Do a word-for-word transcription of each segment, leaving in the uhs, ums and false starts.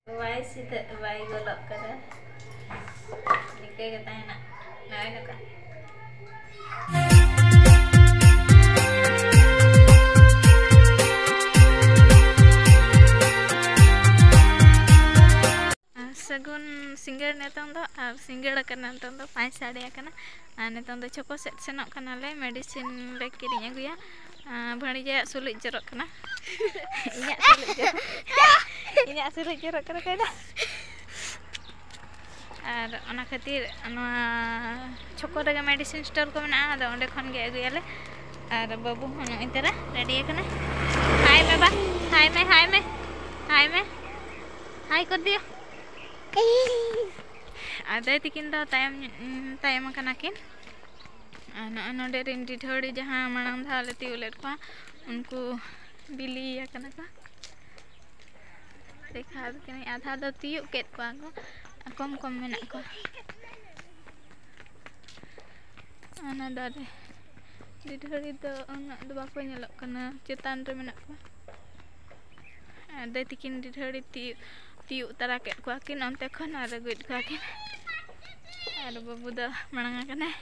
ᱵᱟᱭ ᱥᱤᱫᱷᱟᱹᱜ, ᱵᱟᱭ ᱜᱚᱞᱚᱜ ᱠᱟᱱᱟ᱾ ᱱᱤᱝᱠᱟᱹ ᱜᱮ ᱛᱟᱦᱮᱱᱟ᱾ ᱱᱚᱜᱼᱚᱭ ᱱᱚᱝᱠᱟ᱾ ᱥᱟᱹᱜᱩᱱ ᱥᱤᱸᱜᱟᱹᱲ ᱱᱤᱛᱚᱝ ᱫᱚ, ᱟᱨ ᱥᱤᱸᱜᱟᱹᱲ ᱟᱠᱟᱱᱟ ᱱᱤᱛᱚᱝ ᱫᱚ, ᱯᱟᱸᱪ ᱥᱟᱰᱮ ᱟᱠᱟᱱᱟ᱾ ᱟᱨ ᱱᱤᱛᱚᱝ ᱫᱚ ᱪᱷᱚᱠᱚ ᱥᱮᱫ ᱥᱮᱱᱚᱜ ᱠᱟᱱᱟᱞᱮ, medicine ᱞᱮ ᱠᱤᱨᱤᱧ ᱟᱹᱜᱩᱭᱟ᱾ ᱟᱨ ᱵᱷᱟᱹᱲᱤᱡᱟᱜ ᱥᱩᱞᱩᱡ ᱡᱚᱨᱚᱜ ᱠᱟᱱᱟ᱾ ᱤᱧᱟᱹᱜ ᱥᱩᱞᱩᱡ ᱡᱚᱨᱚᱜ, ᱤᱧᱟᱹᱜ ᱥᱩᱞᱩᱡ ᱡᱚᱨᱚᱜ ᱠᱟᱱᱟ ᱠᱟᱭᱫᱟ᱾ ᱟᱨ ᱚᱱᱟ ᱠᱷᱟᱹᱛᱤᱨ ᱱᱚᱣᱟ ᱪᱷᱚᱠᱚ ᱨᱮᱜᱮ medicine store ᱠᱚ ᱢᱮᱱᱟᱜᱼᱟ, ᱟᱫᱚ ᱚᱸᱰᱮ ᱠᱷᱚᱱ ᱜᱮ ᱟᱹᱜᱩᱭᱟᱞᱮ᱾ ᱟᱨ ᱵᱟᱹᱵᱩ ᱦᱚᱸ ᱱᱚᱜᱼᱚᱭ ᱛᱟᱨᱟ ready ᱟᱠᱟᱱᱟᱭ᱾ Hi ᱢᱮ ᱵᱟ, hi ᱢᱮ, hi ᱢᱮ, hi ᱢᱮ, hi ᱠᱚᱨ ᱫᱤᱭᱳ᱾ ᱟᱨ ᱫᱟᱹᱭ ᱛᱤᱠᱤᱱ ᱫᱚ ᱛᱟᱭᱚᱢ, ᱛᱟᱭᱚᱢ ᱟᱠᱟᱱᱟ ᱠᱤᱱ᱾ ᱟᱨ ᱱᱚᱜᱼᱚᱭ ᱱᱚᱰᱮ ᱨᱮᱱ ᱰᱤᱰᱷᱟᱹᱲᱤ ᱡᱟᱦᱟᱸ ᱢᱟᱲᱟᱝ ᱫᱷᱟᱣ ᱞᱮ ᱛᱤᱭᱳᱜ ᱞᱮᱫ ᱠᱚᱣᱟ, ᱩᱱᱠᱩ ᱵᱤᱞᱤ ᱟᱠᱟᱱᱟ ᱠᱚ᱾ ᱫᱮᱠᱷᱟᱣ ᱟᱯᱮ ᱠᱟᱹᱱᱟᱹᱧ, ᱟᱫᱷᱟ ᱫᱚ ᱛᱤᱭᱳᱜ ᱠᱮᱫ ᱠᱚᱣᱟ ᱠᱚ, ᱟᱨ ᱠᱚᱢ ᱠᱚᱢ ᱢᱮᱱᱟᱜ ᱠᱚᱣᱟ᱾ ᱚᱱᱟ ᱫᱟᱨᱮ ᱰᱤᱰᱷᱟᱹᱲᱤ ᱫᱚ ᱩᱱᱟᱹᱜ ᱫᱚ ᱵᱟᱠᱚ ᱧᱮᱞᱚᱜ ᱠᱟᱱᱟ, ᱪᱮᱛᱟᱱ ᱨᱮ ᱢᱮᱱᱟᱜ ᱠᱚᱣᱟ᱾ ᱟᱨ ᱫᱟᱹᱭ ᱛᱤᱠᱤᱱ ᱰᱤᱰᱷᱟᱹᱲᱤ ᱛᱤᱭᱳᱜ, ᱛᱤᱭᱳᱜ ᱛᱟᱨᱟ ᱠᱮᱫ ᱠᱚᱣᱟ ᱠᱤᱱ ᱚᱱᱛᱮ ᱠᱷᱚᱱ ᱟᱨ ᱟᱹᱜᱩᱭᱮᱫ ᱠᱚᱣᱟ ᱠᱤᱱ᱾ ᱟᱨ ᱵᱟᱹᱵᱩ ᱫᱚ ᱢᱟᱲᱟᱝ ᱟᱠᱟᱱᱟᱭ᱾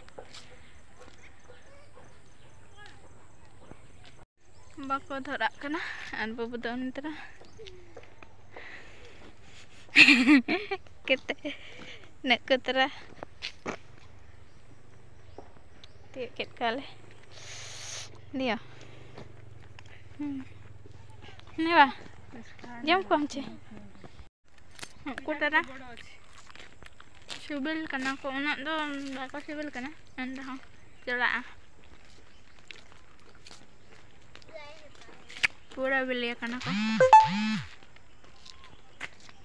ᱵᱟᱠᱚ ᱫᱷᱚᱨᱟᱜ ᱠᱟᱱᱟ᱾ ᱟᱨ ᱵᱟᱹᱵᱩ ᱫᱚ ᱩᱱᱤ ᱛᱚᱨᱟ ᱠᱟᱛᱮ ᱱᱟᱹᱠᱟᱹ ᱛᱚᱨᱟ ᱛᱤᱭᱳᱜ ᱠᱮᱫ ᱠᱚᱣᱟᱞᱮ᱾ ᱫᱤᱭᱟ᱾ ᱦᱩᱸ᱾ ᱱᱮᱣᱟ᱾ ᱡᱚᱢ ᱠᱚᱣᱟᱢ ᱪᱮ? ᱩᱱᱠᱩ ᱛᱟᱨᱟ ᱥᱤᱵᱤᱞ ᱠᱟᱱᱟ ᱠᱚ, ᱩᱱᱟᱹᱜ ᱫᱚ ᱵᱟᱠᱚ ᱥᱤᱵᱤᱞ ᱠᱟᱱᱟ, ᱮᱱ ᱨᱮᱦᱚᱸ ᱪᱟᱞᱟᱜᱼᱟ᱾ ᱯᱩᱨᱟᱹ ᱵᱤᱞᱤ ᱟᱠᱟᱱᱟ ᱠᱚ᱾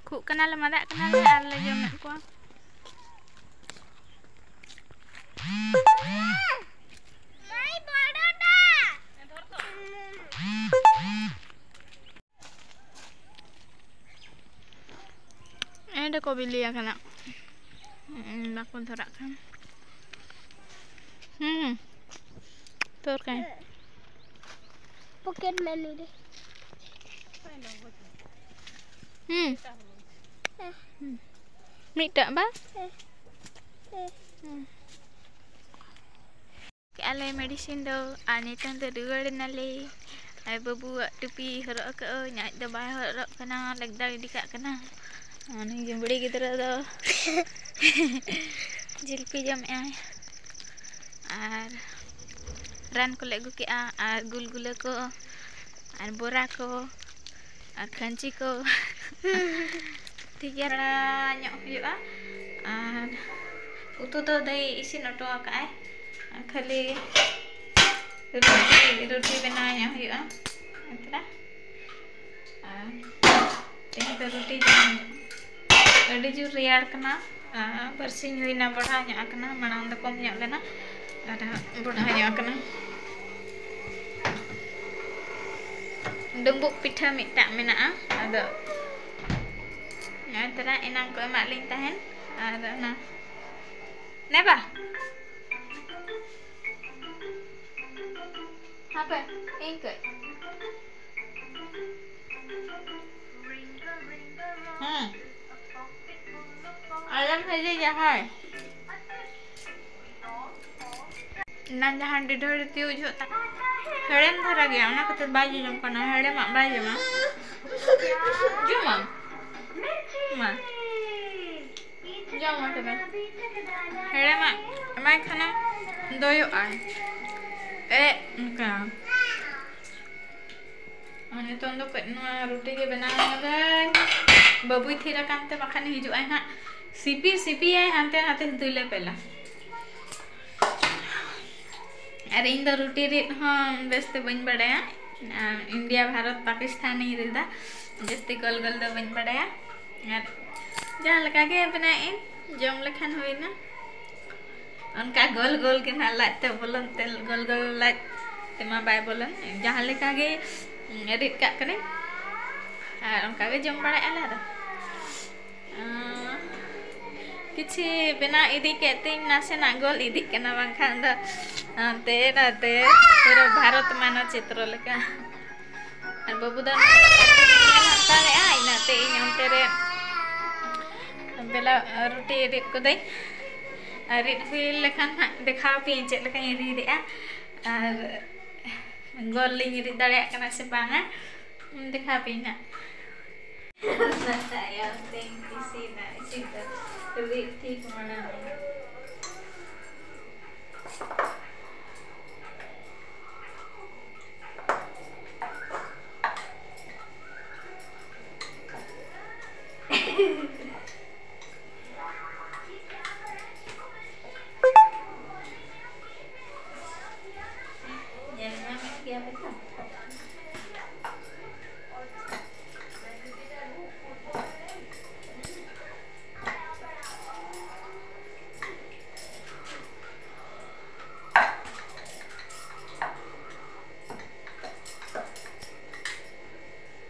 ᱠᱷᱩᱜ ᱠᱟᱱᱟᱞᱮ, ᱢᱟᱫᱟᱜ ᱠᱟᱱᱟᱞᱮ ᱟᱨ ᱞᱮ ᱡᱚᱢᱮᱫ ᱠᱚᱣᱟ᱾ ᱮᱸᱰᱮ ᱠᱚ ᱵᱤᱞᱤ ᱟᱠᱟᱱᱟ᱾ ᱦᱩᱸ, ᱵᱟᱠᱚ ᱫᱷᱚᱨᱟᱜ ᱠᱟᱱ᱾ ᱦᱩᱸ, ᱛᱚᱨ ᱠᱟᱭ᱾ Pocket money ᱨᱮ᱾ ᱦᱩᱸ᱾ ᱢᱤᱫᱴᱟᱜ ᱵᱟᱝ? ᱠᱮᱜᱼᱟ ᱞᱮ medicine ᱫᱚ, ᱟᱨ ᱱᱤᱛᱚᱝ ᱫᱚ ᱨᱩᱣᱟᱹᱲ ᱮᱱᱟᱞᱮ᱾ ᱟᱨ ᱵᱟᱹᱵᱩᱣᱟᱜ ᱴᱩᱯᱤ ᱦᱚᱨᱚᱜ ᱟᱠᱟᱫ ᱟᱹᱧ, ᱟᱡ ᱫᱚ ᱵᱟᱭ ᱦᱚᱨᱚᱜ ᱠᱟᱱᱟ, ᱞᱮᱜᱽᱫᱟ ᱜᱤᱰᱤ ᱠᱟᱜ ᱠᱟᱱᱟ᱾ ᱩᱱᱤ ᱡᱩᱢᱵᱽᱲᱤ ᱜᱤᱫᱽᱨᱟᱹ ᱫᱚ ᱡᱤᱞᱯᱤ ᱡᱚᱢᱮᱜᱼᱟᱭ᱾ ᱟᱨ ᱨᱟᱱ ᱠᱚᱞᱮ ᱟᱹᱜᱩ ᱠᱮᱜᱼᱟ, ᱟᱨ ᱜᱩᱞᱜᱩᱞᱟᱹ ᱠᱚ, ᱟᱨ ᱵᱚᱨᱟ ᱠᱚ, ᱟᱨ ᱠᱷᱟᱹᱧᱪᱤ ᱠᱚ᱾ ᱴᱷᱤᱠ ᱜᱮᱭᱟ, ᱛᱷᱚᱲᱟ ᱧᱚᱜ ᱦᱩᱭᱩᱜᱼᱟ᱾ ᱟᱨ ᱩᱛᱩ ᱫᱚ ᱫᱟᱹᱭ ᱤᱥᱤᱱ ᱚᱴᱚ ᱟᱠᱟᱫᱼᱟᱭ, ᱠᱷᱟᱹᱞᱤ ᱨᱩᱴᱤ, ᱨᱩᱴᱤ ᱵᱮᱱᱟᱣ ᱧᱚᱜ ᱦᱩᱭᱩᱜᱼᱟ᱾ ᱛᱷᱚᱲᱟ᱾ ᱟᱨ ᱛᱮᱦᱮᱧ ᱫᱚ ᱨᱩᱴᱤ ᱡᱚᱢ ᱦᱩᱭᱩᱜᱼᱟ᱾ ᱟᱹᱰᱤ ᱡᱳᱨ ᱨᱮᱭᱟᱲ ᱠᱟᱱᱟ᱾ ᱟᱨ ᱵᱟᱨᱥᱤᱧ ᱦᱩᱭᱱᱟ, ᱵᱟᱲᱦᱟᱣ ᱧᱚᱜ ᱟᱠᱟᱱᱟ, ᱢᱟᱲᱟᱝ ᱫᱚ ᱠᱚᱢ ᱧᱚᱜ ᱞᱮᱱᱟ, ᱟᱨ ᱵᱟᱲᱦᱟᱣ ᱧᱚᱜ ᱟᱠᱟᱱᱟ᱾ ᱰᱩᱸᱵᱩᱜ ᱯᱤᱴᱷᱟᱹ ᱢᱤᱫᱴᱟᱝ ᱢᱮᱱᱟᱜᱼᱟ, ᱟᱫᱚ ᱱᱚᱜᱼᱚᱭ ᱛᱚᱨᱟ ᱮᱱᱟᱝ ᱠᱚ ᱮᱢᱟᱜ ᱞᱤᱧ ᱛᱟᱦᱮᱱ, ᱟᱨ ᱚᱱᱟ ᱱᱮᱵᱟ ᱦᱟᱯᱮ ᱤᱧ ᱠᱟᱹᱡ᱾ ᱦᱮᱸ, ᱟᱞᱚᱢ ᱦᱤᱡᱩᱜ ᱡᱟᱦᱟᱸᱭ᱾ ᱮᱱᱟᱝ ᱡᱟᱦᱟᱸ ᱰᱤᱰᱷᱟᱹᱲᱤ ᱛᱤᱭᱳᱜ ᱡᱚᱦᱚᱜ ᱛᱟᱦᱮᱸ, ᱦᱮᱲᱮᱢ ᱫᱷᱟᱨᱟ ᱜᱮᱭᱟ, ᱚᱱᱟ ᱠᱷᱟᱹᱛᱤᱨ ᱵᱟᱭ ᱡᱚᱡᱚᱢ ᱠᱟᱱᱟ᱾ ᱦᱮᱲᱮᱢᱟᱜ ᱵᱟᱭ ᱡᱚᱢᱟ᱾ ᱡᱚᱢᱟᱢ? ᱢᱟ᱾ ᱡᱚᱢ ᱢᱟ ᱛᱚᱵᱮ᱾ ᱦᱮᱲᱮᱢᱟᱜ ᱮᱢᱟᱭ ᱠᱷᱟᱱᱮᱢ ᱫᱚᱭᱚᱜᱼᱟᱭ᱾ ᱮ, ᱚᱱᱠᱟ᱾ ᱟᱨ ᱱᱤᱛᱚᱝ ᱫᱚ ᱠᱟᱹᱡ ᱱᱚᱣᱟ ᱨᱩᱴᱤ ᱜᱮ ᱵᱮᱱᱟᱣ ᱧᱚᱜᱟᱹᱧ᱾ ᱵᱟᱹᱵᱩᱭ ᱛᱷᱤᱨ ᱟᱠᱟᱱ ᱛᱮ ᱵᱟᱠᱷᱟᱱ ᱦᱤᱡᱩᱜ ᱟᱭ ᱦᱟᱸᱜ᱾ ᱥᱤᱯᱤ, ᱥᱤᱯᱤᱭᱟᱭ ᱦᱟᱱᱛᱮ ᱱᱟᱛᱮ ᱫᱩᱭᱞᱟᱹ ᱯᱮᱞᱟ᱾ ᱟᱨ ᱤᱧ ᱫᱚ ᱨᱩᱴᱤ ᱨᱤᱫ ᱦᱚᱸ ᱵᱮᱥ ᱛᱮ ᱵᱟᱹᱧ ᱵᱟᱲᱟᱭᱟ᱾ ᱟᱨ ᱤᱱᱰᱤᱭᱟ, ᱵᱷᱟᱨᱚᱛ, ᱯᱟᱠᱤᱥᱛᱟᱱᱤᱧ ᱨᱤᱫᱟ᱾ ᱡᱟᱹᱥᱛᱤ ᱜᱳᱞ ᱜᱳᱞ ᱫᱚ ᱵᱟᱹᱧ ᱵᱟᱲᱟᱭᱟ᱾ ᱟᱨ ᱡᱟᱦᱟᱸ ᱞᱮᱠᱟ ᱜᱮ ᱵᱮᱱᱟᱣᱮᱫ ᱟᱹᱧ, ᱡᱚᱢ ᱞᱮᱠᱷᱟᱱ ᱦᱩᱭᱱᱟ᱾ ᱚᱱᱠᱟ ᱜᱳᱞ ᱜᱳᱞ ᱜᱮ ᱱᱟᱜ ᱞᱟᱡ ᱛᱮ ᱵᱚᱞᱚᱱ ᱛᱮ, ᱜᱳᱞ ᱜᱳᱞ ᱞᱟᱡ ᱛᱮᱢᱟ ᱵᱟᱭ ᱵᱚᱞᱚᱱ᱾ ᱡᱟᱦᱟᱸ ᱞᱮᱠᱟ ᱜᱮ, ᱩᱸ, ᱨᱤᱫ ᱠᱟᱜ ᱠᱟᱹᱱᱟᱹᱧ᱾ ᱟᱨ ᱚᱱᱠᱟ ᱜᱮ ᱡᱚᱢ ᱵᱟᱲᱟᱭᱮᱫᱼᱟ ᱞᱮ ᱟᱫᱚ᱾ ᱟᱸ, ᱠᱤᱪᱷᱤ ᱵᱮᱱᱟᱣ ᱤᱫᱤ ᱠᱮᱫ ᱛᱤᱧ ᱱᱟᱥᱮᱱᱟᱜ ᱜᱳᱞ ᱤᱫᱤᱜ ᱠᱟᱱᱟ, ᱵᱟᱝᱠᱷᱟᱱ ᱫᱚ ᱦᱟᱱᱛᱮ ᱱᱟᱛᱮ ᱯᱩᱨᱟᱹ ᱵᱷᱟᱨᱚᱛ ᱢᱟᱱᱚᱪᱤᱛᱨᱚ ᱞᱮᱠᱟ᱾ ᱟᱨ ᱵᱟᱹᱵᱩ ᱫᱚ ᱧᱮᱞ ᱦᱟᱛᱟᱲᱮᱜᱼᱟ, ᱤᱱᱟᱹᱛᱮ ᱤᱧ ᱚᱱᱛᱮ ᱨᱮ ᱨᱩᱴᱤ ᱨᱤᱫ ᱠᱚᱫᱚᱧ ᱨᱤᱫ ᱦᱩᱭ ᱞᱮᱠᱷᱟᱱ ᱦᱟᱸᱜ ᱫᱮᱠᱷᱟᱣ ᱟᱯᱮᱭᱟᱹᱧ ᱪᱮᱫ ᱞᱮᱠᱟᱧ ᱨᱤᱫᱮᱜᱼᱟ ᱟᱨ ᱜᱳᱞ ᱞᱤᱧ ᱨᱤᱫ ᱫᱟᱲᱮᱭᱟᱜ ᱠᱟᱱᱟ ᱥᱮ ᱵᱟᱝᱟ, ᱫᱮᱠᱷᱟᱣ ᱟᱯᱮᱭᱟᱹᱧ ᱦᱟᱸᱜ᱾ ᱚᱱᱟ ᱛᱟᱭᱚᱢ ᱛᱮᱧ ᱤᱥᱤᱱᱟ, ᱤᱥᱤᱱ ᱫᱚ ᱨᱤᱫ ᱴᱷᱤᱠ ᱢᱟᱲᱟᱝ᱾ ᱧᱮᱞ ᱧᱟᱢᱮᱫ ᱜᱮᱭᱟ ᱯᱮ ᱛᱚ?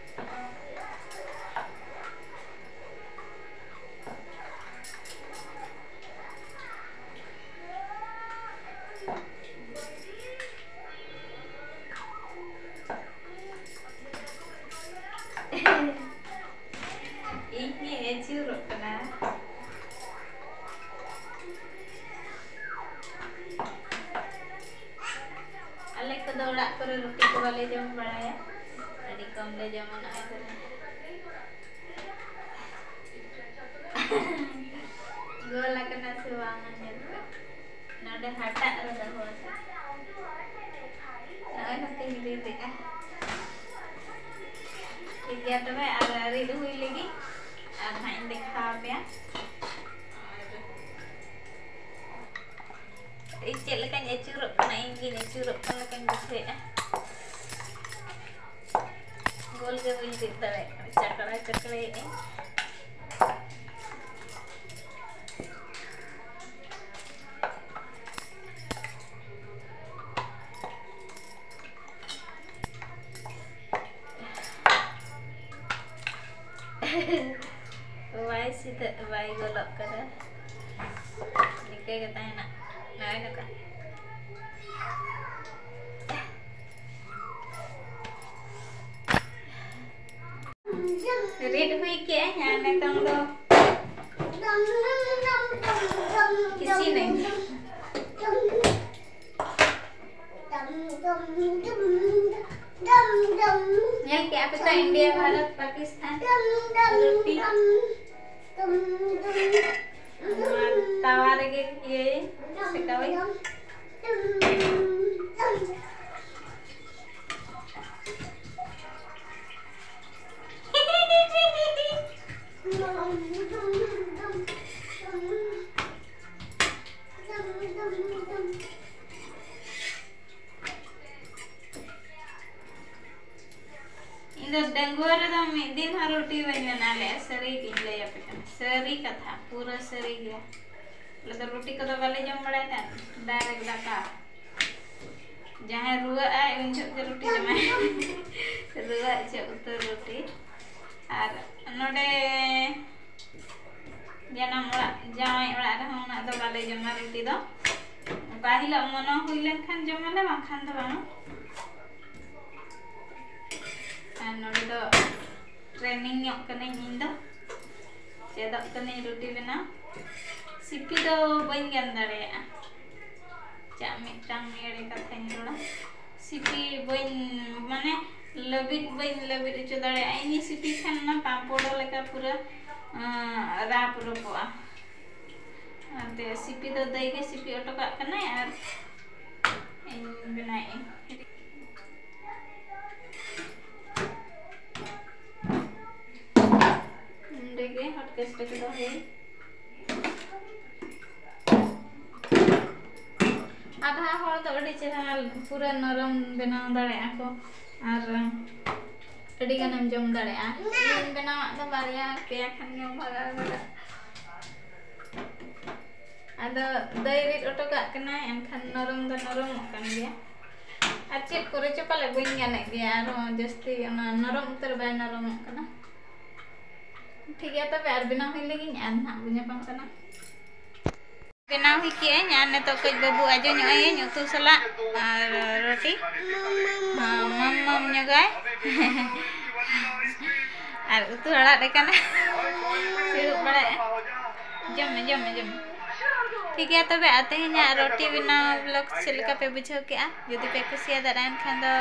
ᱤᱧ ᱜᱮ ᱟᱹᱪᱩᱨᱚᱜ ᱠᱟᱱᱟ᱾ ᱟᱞᱮ ᱠᱚᱫᱚ ᱚᱲᱟᱜ ᱠᱚᱨᱮ ᱨᱩᱴᱤ ᱠᱚ ᱵᱟᱞᱮ ᱡᱚᱢ ᱵᱟᱲᱟᱭᱟ, ᱟᱹᱰᱤ ᱠᱚᱢ ᱞᱮ ᱡᱚᱢᱟ ᱱᱚᱜᱼᱚᱭ ᱛᱚᱨᱟ᱾ ᱜᱳᱞ ᱟᱠᱟᱱᱟ ᱥᱮ ᱵᱟᱝ ᱧᱮᱞ ᱯᱮ᱾ ᱱᱚᱰᱮ ᱦᱟᱴᱟᱜ ᱨᱮ ᱫᱚᱦᱚ ᱟᱠᱟᱱᱟ᱾ ᱱᱚᱜᱼᱚᱭ ᱱᱚᱛᱮᱧ ᱨᱤᱫᱮᱜᱼᱟ᱾ ᱴᱷᱤᱠ ᱜᱮᱭᱟ ᱛᱚᱵᱮ, ᱟᱨ ᱨᱤᱫ ᱦᱩᱭ ᱞᱮᱜᱮ, ᱟᱨ ᱱᱟᱦᱟᱜ ᱤᱧ ᱫᱮᱠᱷᱟᱣ ᱟᱯᱮᱭᱟ᱾ ᱟᱨ ᱤᱧ ᱪᱮᱫ ᱞᱮᱠᱟᱧ ᱟᱹᱪᱩᱨᱚᱜ ᱠᱟᱱᱟ, ᱤᱧ ᱜᱤᱧ ᱟᱹᱪᱩᱨᱚᱜ ᱠᱟᱱ ᱞᱮᱠᱟᱧ ᱵᱩᱡᱷᱟᱹᱣᱮᱫᱼᱟ᱾ ᱜᱳᱞ ᱜᱮ ᱵᱟᱹᱧ ᱨᱤᱫ ᱫᱟᱲᱮᱭᱟᱜ ᱠᱟᱱᱟ, ᱪᱟᱠᱲᱟ ᱪᱟᱠᱲᱟᱭᱮᱫᱼᱟᱹᱧ᱾ ᱵᱟᱭ ᱥᱤᱫᱷᱟᱹᱜ, ᱵᱟᱭ ᱜᱚᱞᱚᱜ ᱠᱟᱱᱟ, ᱱᱤᱝᱠᱟᱹ ᱜᱮ ᱛᱟᱦᱮᱱᱟ᱾ ᱱᱚᱜᱼᱚᱭ ᱱᱚᱝᱠᱟ᱾ ᱨᱤᱫ ᱦᱩᱭ ᱠᱮᱜᱼᱟᱹᱧ ᱟᱨ ᱱᱤᱛᱚᱝ ᱫᱚ ᱧᱮᱞ ᱠᱮᱜᱼᱟ ᱯᱮ ᱛᱚ, ᱤᱱᱰᱤᱭᱟ, ᱵᱷᱟᱨᱚᱛ, ᱯᱟᱠᱤᱥᱛᱟᱱ ᱨᱩᱴᱤ᱾ ᱱᱚᱣᱟ ᱛᱟᱣᱟ ᱨᱮᱜᱮ ᱤᱭᱟᱹᱭᱟᱹᱧ, ᱥᱮᱠᱟᱣᱟᱹᱧ᱾ ᱤᱧ ᱫᱚ ᱰᱟᱺᱜᱩᱣᱟᱹ ᱨᱮᱫᱚ ᱢᱤᱫ ᱫᱤᱱ ᱦᱚᱸ ᱨᱩᱴᱤ ᱵᱟᱹᱧ ᱵᱮᱱᱟᱣ ᱞᱮᱫᱼᱟ, ᱥᱟᱹᱨᱤ ᱜᱤᱧ ᱞᱟᱹᱭ ᱟᱯᱮ ᱠᱟᱱᱟ, ᱥᱟᱹᱨᱤ ᱠᱟᱛᱷᱟ, ᱯᱩᱨᱟᱹ ᱥᱟᱹᱨᱤ ᱜᱮᱭᱟ᱾ ᱟᱞᱮ ᱫᱚ ᱨᱩᱴᱤ ᱠᱚᱫᱚ ᱵᱟᱞᱮ ᱡᱚᱢ ᱵᱟᱲᱟᱭ ᱛᱟᱦᱮᱸᱫ, direct ᱫᱟᱠᱟ᱾ ᱡᱟᱦᱟᱸᱭ ᱨᱩᱣᱟᱹᱜ ᱟᱭ, ᱩᱱ ᱡᱚᱦᱚᱜ ᱜᱮ ᱨᱩᱴᱤ ᱡᱚᱢᱟᱭ᱾ ᱨᱩᱣᱟᱹᱜ ᱡᱚᱦᱚᱜ ᱩᱛᱟᱹᱨ ᱨᱩᱴᱤ᱾ ᱟᱨ ᱱᱚᱰᱮ ᱡᱟᱱᱟᱢ ᱚᱲᱟᱜ, ᱡᱟᱶᱟᱭ ᱚᱲᱟᱜ ᱨᱮᱦᱚᱸ ᱩᱱᱟᱹᱜ ᱫᱚ ᱵᱟᱞᱮ ᱡᱚᱢᱟ ᱨᱩᱴᱤ ᱫᱚ᱾ ᱚᱠᱟ ᱦᱤᱞᱳᱜ ᱢᱚᱱᱮ ᱦᱩᱭ ᱞᱮᱱᱠᱷᱟᱱ ᱡᱚᱢᱟᱞᱮ, ᱵᱟᱝᱠᱷᱟᱱ ᱫᱚ ᱵᱟᱝᱟ᱾ ᱟᱨ ᱱᱚᱰᱮ ᱫᱚ training ᱧᱚᱜ ᱠᱟᱹᱱᱟᱹᱧ ᱤᱧ ᱫᱚ, ᱪᱮᱫᱚᱜ ᱠᱟᱹᱱᱟᱹᱧ ᱨᱩᱴᱤ ᱵᱮᱱᱟᱣ᱾ ᱥᱤᱯᱤ ᱫᱚ ᱵᱟᱹᱧ ᱜᱟᱱ ᱫᱟᱲᱮᱭᱟᱜᱼᱟ᱾ ᱪᱟᱜ, ᱢᱤᱫᱴᱟᱝ ᱮᱲᱮ ᱠᱟᱛᱷᱟᱧ ᱨᱚᱲᱟ, ᱥᱤᱯᱤ ᱵᱟᱹᱧ, ᱢᱟᱱᱮ, ᱞᱟᱹᱵᱤᱫ ᱵᱟᱹᱧ ᱞᱟᱹᱵᱤᱫ ᱦᱚᱪᱚ ᱫᱟᱲᱮᱭᱟᱜᱼᱟ᱾ ᱤᱧᱤᱧ ᱥᱤᱯᱤ ᱠᱷᱟᱱ ᱚᱱᱟ ᱯᱟᱢᱯᱚᱲ ᱞᱮᱠᱟ ᱯᱩᱨᱟᱹ, ᱟᱸ, ᱨᱟᱯ ᱨᱚᱯᱚᱜᱼᱟ᱾ ᱚᱱᱟᱛᱮ ᱥᱤᱯᱤ ᱫᱚ ᱫᱟᱹᱭ ᱜᱮ ᱥᱤᱯᱤ ᱚᱴᱚ ᱠᱟᱜ ᱠᱟᱱᱟᱭ ᱟᱨ ᱤᱧ ᱵᱮᱱᱟᱣᱮᱫ ᱟᱹᱧ᱾ ᱱᱚᱸᱰᱮ ᱜᱮ hot case ᱨᱮ ᱫᱚᱦᱚᱭᱟᱹᱧ᱾ ᱟᱫᱷᱟ ᱦᱚᱲ ᱫᱚ ᱟᱹᱰᱤ ᱪᱮᱦᱨᱟ ᱯᱩᱨᱟᱹ ᱱᱚᱨᱚᱢ ᱵᱮᱱᱟᱣ ᱫᱟᱲᱮᱭᱟᱜᱼᱟ ᱠᱚ, ᱟᱨ ᱟᱹᱰᱤ ᱜᱟᱱᱮᱢ ᱡᱚᱢ ᱫᱟᱲᱮᱭᱟᱜᱼᱟ᱾ ᱤᱧ ᱵᱮᱱᱟᱣᱟᱜ ᱫᱚ ᱵᱟᱨᱭᱟ ᱯᱮᱭᱟ ᱠᱷᱟᱱ ᱜᱮᱢ ᱵᱷᱟᱜᱟᱣ ᱫᱟᱲᱮᱭᱟᱜᱼᱟ᱾ ᱟᱫᱚ ᱫᱟᱹᱭ ᱨᱤᱫ ᱚᱴᱚ ᱠᱟᱜ ᱠᱟᱱᱟᱭ, ᱮᱱᱠᱷᱟᱱ ᱱᱚᱨᱚᱢ ᱫᱚ ᱱᱚᱨᱚᱢᱚᱜ ᱠᱟᱱ ᱜᱮᱭᱟ᱾ ᱟᱨ ᱪᱮᱫ ᱠᱚᱨᱮ ᱪᱚ ᱯᱟᱞᱮ ᱵᱟᱹᱧ ᱜᱟᱱᱮᱫ ᱜᱮᱭᱟ, ᱟᱨᱦᱚᱸ ᱡᱟᱹᱥᱛᱤ ᱚᱱᱟ ᱱᱚᱨᱚᱢ ᱩᱛᱟᱹᱨ ᱵᱟᱭ ᱱᱚᱨᱚᱢᱚᱜ ᱠᱟᱱᱟ᱾ ᱴᱷᱤᱠ ᱜᱮᱭᱟ ᱛᱚᱵᱮ, ᱟᱨ ᱵᱮᱱᱟᱣ ᱦᱩᱭ ᱞᱮᱜᱤᱧ, ᱟᱨ ᱱᱟᱦᱟᱜ ᱵᱚ ᱧᱟᱯᱟᱢ ᱠᱟᱱᱟ᱾ ᱵᱮᱱᱟᱣ ᱦᱩᱭ ᱠᱮᱜᱼᱟᱹᱧ, ᱟᱨ ᱱᱤᱛᱚᱜ ᱠᱟᱹᱡ ᱵᱟᱹᱵᱩ ᱟᱡᱚ ᱧᱚᱜ ᱟᱹᱭᱟᱹᱧ ᱩᱛᱩ ᱥᱟᱞᱟᱜ ᱟᱨ ᱨᱩᱴᱤ᱾ ᱦᱚᱸ, ᱢᱟᱢ ᱢᱟᱢ ᱧᱚᱜᱟᱭ᱾ ᱟᱨ ᱩᱛᱩ ᱟᱲᱟᱜ ᱨᱮ ᱠᱟᱱᱟ᱾ ᱥᱤᱲᱩᱵ ᱵᱟᱲᱟᱭᱮᱜᱼᱟ᱾ ᱡᱚᱢ ᱢᱮ, ᱡᱚᱢ ᱢᱮ, ᱡᱚᱢ ᱢᱮ᱾ ᱴᱷᱤᱠ ᱜᱮᱭᱟ ᱛᱚᱵᱮ, ᱟᱨ ᱛᱮᱦᱮᱧᱟᱜ ᱨᱩᱴᱤ ᱵᱮᱱᱟᱣ vlog ᱪᱮᱫ ᱞᱮᱠᱟ ᱯᱮ ᱵᱩᱡᱷᱟᱹᱣ ᱠᱮᱜᱼᱟ? ᱡᱩᱫᱤ ᱯᱮ ᱠᱩᱥᱤᱭᱟᱫᱟ ᱮᱱᱠᱷᱟᱱ ᱫᱚ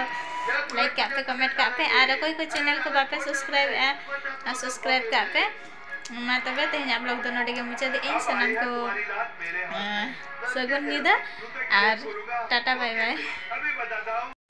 like ᱠᱟᱜ ᱯᱮ, comment ᱠᱟᱜ ᱯᱮ, ᱟᱨ ᱚᱠᱚᱭ ᱠᱚ channel ᱠᱚ ᱵᱟᱯᱮ subscribe ᱮᱜᱼᱟ, subscribe ᱠᱟᱜ ᱯᱮ᱾ ᱢᱟ ᱛᱚᱵᱮ ᱛᱮᱦᱮᱧᱟᱜ vlog ᱫᱚ ᱱᱚᱰᱮ ᱜᱮ ᱢᱩᱪᱟᱹᱫᱮᱜ ᱟᱹᱧ᱾ ᱥᱟᱱᱟᱢ ᱠᱚ, ᱟᱸ, ᱥᱟᱹᱜᱩᱱ ᱧᱤᱫᱟᱹ ᱟᱨ ᱴᱟᱴᱟ bye bye᱾